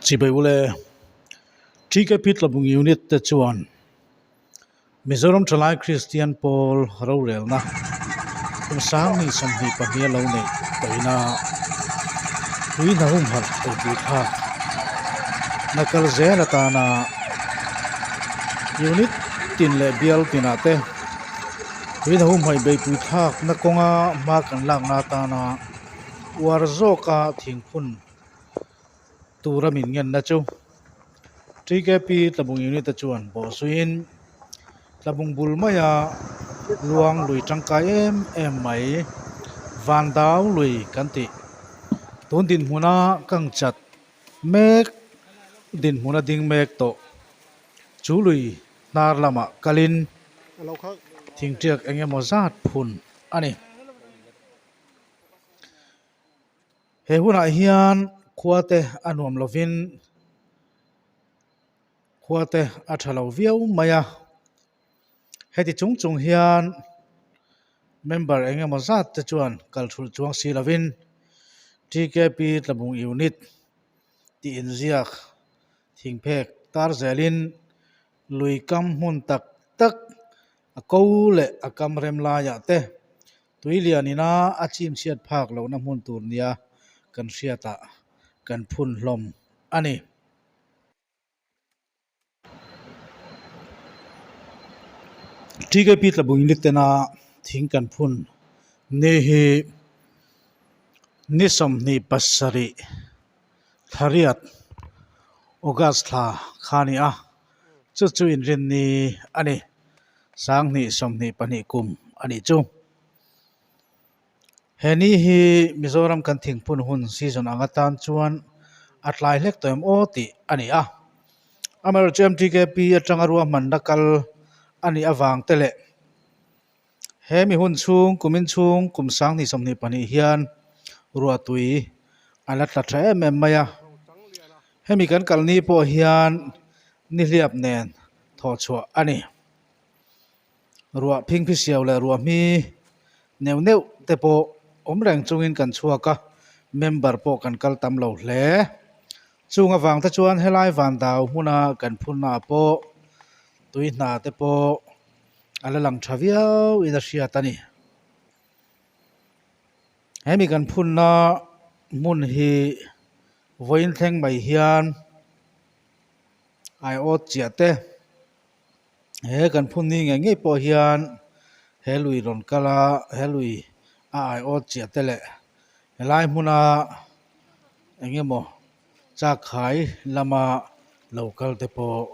Chibai ule TKP Tlabung Unit te chuan Mizoram Thalai Kristian Pawl rorelna kum sang 22 a lo neih tawhina tui hna humhalh eipui thlak na kal zel atana unit tin leh bial tinah te tui hna humhalh beihpui thlak na kawnga hma kan lakna atana uar zawka thingphun tura min ngenna chu TKP Tlabung Unit-a chuan bawhzuiin Tlabung bul maia luang lui tangkai em em mai Vandau lui kan tih. Tun dinhmuna kang chat mek dinhmuna ding mek tawh chu lui hnar lamah kalin thingtiak eng emaw zat phun a ni. He hunah hian khua te a nuam lovin khua te a tha lo viau mai a, heti chung chung hian member eng emaw zat te chuan kal thulh chuang si lovin TKP Tlabung Unit tih inziak thingphek tar zelin lui kam hmun tak tak a ko leh a kam rem laiah te Tui lian ina a chim chhiat phak lohna hmun tur nia kan hriatah kan phun hlawm a ni. TKP Tlabung Unit tena thing kan phun ni hi ni 27 thla riat August thla kha a ni a, chu chu inrinni a ni. 2022 kum a nih chu. He ni hi Mizoram kan thingphun hun season ang atan chuan a tlai hlek tawh em aw tih a ni a. Amaherawhchu MTKP atanga ruahmanna kal a nih avang te leh he mi hun chhung kumin chhung kum 2022 hian ruahtui a la tla tha em em mai a. Hemi kan kal ni pawh hian nihliap nen thawh chhuah a ni. Ruah phingphi siau leh ruah hmi neuh neuh te pawh awm reng chungin kan chhuak a, member pawh kan kal tam lo hle. Chung avang te chuan helai vandau hmuna kan phunna ah pawh tui hna te pawh a la lang tha viau in a hriat a ni. Hemi kan phunna hmun hi vawiin thleng mai hian aiawt chiah te he kan phun ni ngei ngei pawh hian he lui rawn kal a he lui a aiawt chiah te leh helai hmuna eng emaw chak khai lama lo kal te pawh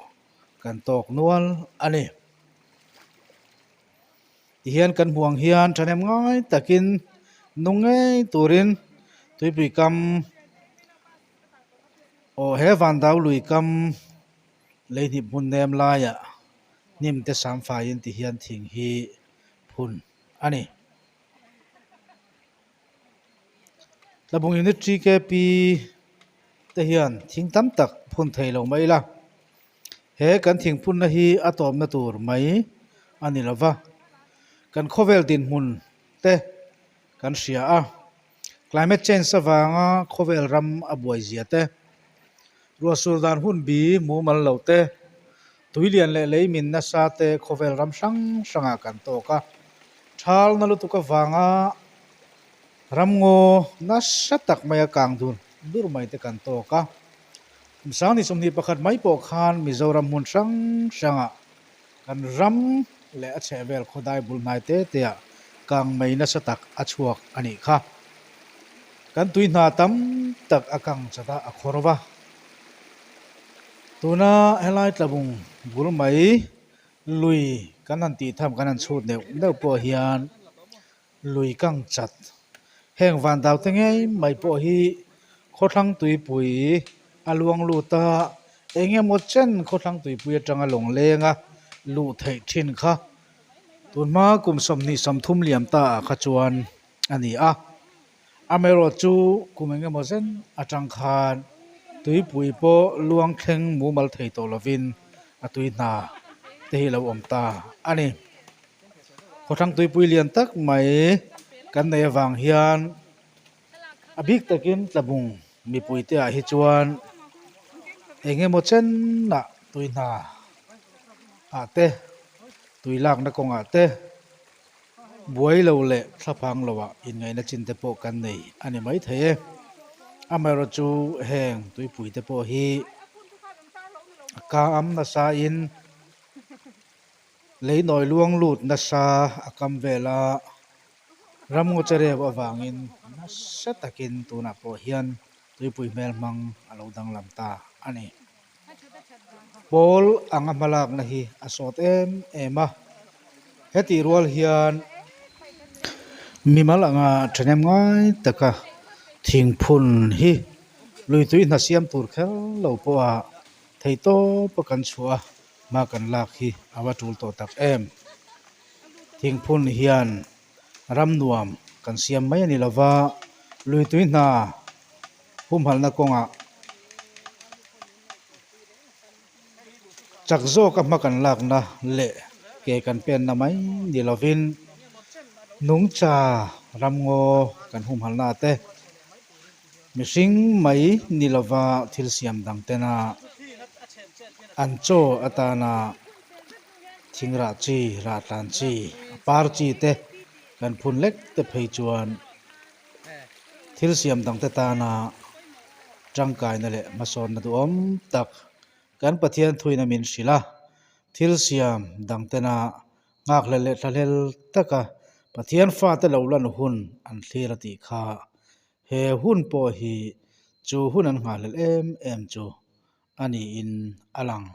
kan tawk nual a ni. Tihian kan hmuh ang hian thahnem ngai takin nung ngei turin tuipui kam aw he vandau lui kam leihnip hmun nem laiah hnim te sam faiin ti hian thing hi phun a ni. Tlabung Unit TKP te hian thing tam tak phun thei lo mai ila. He kan thingphunna hi a tawpna tur mai a ni lo va, kan khawvel dinhmun te kan hria a, climate change avanga khawvel ram a buai zia te, ruahsur dan hun bi mumal lo te, tuilian leh leimin nasa te khawvel ram hrang hrangah kan tawk a, thalna lutuk avanga Ramngaw nasa tak maia kang dur dur mai te kan tawk a. Kum 2021 mai pawh khan Mizoram hmun hrang hrangah kan ram leh a chhehvel khawdai bul hnai te teah kang mai nasa tak a chhuak a nih kha. Kan tui hna tam tak a kang chat a, a khawr va. Tuna helai tlabung bul mai lui kan han tih tham kan han chhut neuh neuh pawh hian Lui kang chat. Heng vandau te ngei mai pawh hi khawthlang tuipui a luang lut a, eng emaw chen khawthlang tuipui atanga lawng lenga luh theih thin kha tunhma kum 20 30 liam ta ah kha chuan a ni a. Amaherawh chu kum eng emaw zen atang khan tuipui pawh luang thleng mumal thei tawh lovin a tui hna te hi a lo awm ta a ni. Khawthlang tuipui lian tak mai kan neih avang hian a bik takin tlabung mipui te ah hi chuan Eng emaw chenah tui hna ah te, tui lakna kawngah te, buai lo leh thlaphang loah inngaihna chin te pawh kan nei a ni maithei e. Amaherawhchu chu heng tuipui te pawh hi a kam nasa in lei nawi luang lut nasa a kam vel a, ramngaw chereu avangin nasa takin tunah pawh hian tuipui hmel hmang a lo danglam ta a ni. Pawl anga hmalakna hi a sawt em em a, hetih rual hian mimal anga thahnem ngai taka thingphun hi lui tui hna siam tur kher lo pawha theihtawp a kan chhuah a, hma kan lak hi a va tul tawh tak em. Thingphun hian ram nuam kan siam mai a ni lova, lui tui hna humhalhna kawngah chak zawka hma kan lakna leh ke kan penna mai ni lovin nungcha ramngaw kan humhalhna te mihring mai ni lova thil siam dang tena an chaw atana thing rah chi, rah tlan chi, a par chi te kan phun lek te phei chuan Thil siam dangte tana tangkaina leh hmasawnna duhawm tak kan Pathian thuin a min hrilh a, thil siam dangtena nghakhlel leh thlahlel taka Pathian fate lo lan hun an thlir a tih kha he hun pawh hi chu hun an nghahhlelh em em chu a niin a lang.